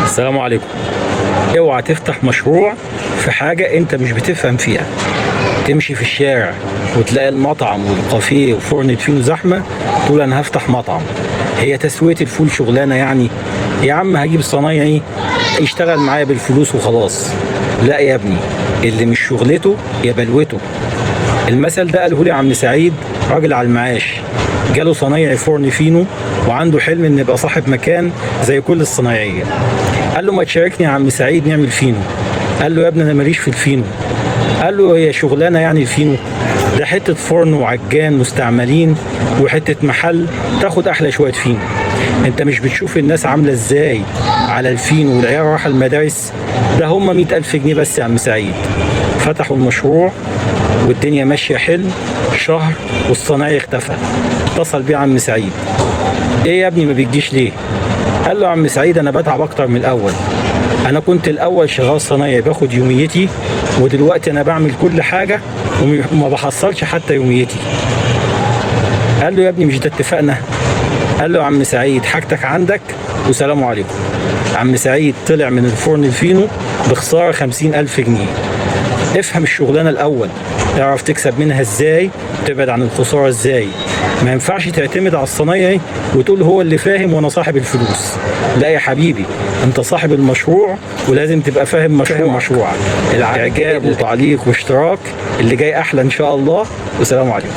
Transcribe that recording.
السلام عليكم. اوعى تفتح مشروع في حاجة انت مش بتفهم فيها. تمشي في الشارع وتلاقي المطعم والكافيه وفرن فينو زحمة، تقول انا هفتح مطعم. هي تسوية الفول شغلانة يعني؟ يا عم هجيب صنايعي يشتغل معايا بالفلوس وخلاص. لا يا ابني، اللي مش شغلته يا بلوته. المثل ده قاله لي عم سعيد، راجل على المعاش، جاله صنايعي فرن فينو وعنده حلم ان يبقى صاحب مكان زي كل الصنايعيه. قال له ما تشاركني يا عم سعيد نعمل فينو. قال له يا ابني انا ماليش في الفينو. قال له هي شغلانة يعني الفينو ده؟ حتة فرن وعجان مستعملين وحتة محل تاخد احلى شوية فينو. انت مش بتشوف الناس عامله ازاي على الفينو والعيال رايحة المدارس؟ ده هم 100,000 جنيه بس يا عم سعيد. فتحوا المشروع والدنيا ماشية حلو، شهر والصنايعي اختفى. اتصل بيه عم سعيد، ايه يا ابني ما بتجيش ليه؟ قال له عم سعيد انا بتعب اكتر من الاول، انا كنت الاول شغال صنايعي باخد يوميتي، ودلوقتي انا بعمل كل حاجة وما بحصلش حتى يوميتي. قال له يا ابني مش ده اتفقنا؟ قال له يا عم سعيد حاجتك عندك وسلام عليكم. عم سعيد طلع من الفرن الفينو بخسارة 50,000 جنيه. افهم الشغلانة الأول، اعرف تكسب منها ازاي، تبعد عن الخسارة ازاي. ما ينفعش تعتمد على الصنايعي وتقول هو اللي فاهم وانا صاحب الفلوس. لا يا حبيبي، انت صاحب المشروع ولازم تبقى فاهم مشروعك. الاعجاب وتعليق واشتراك، اللي جاي احلى ان شاء الله، والسلام عليكم.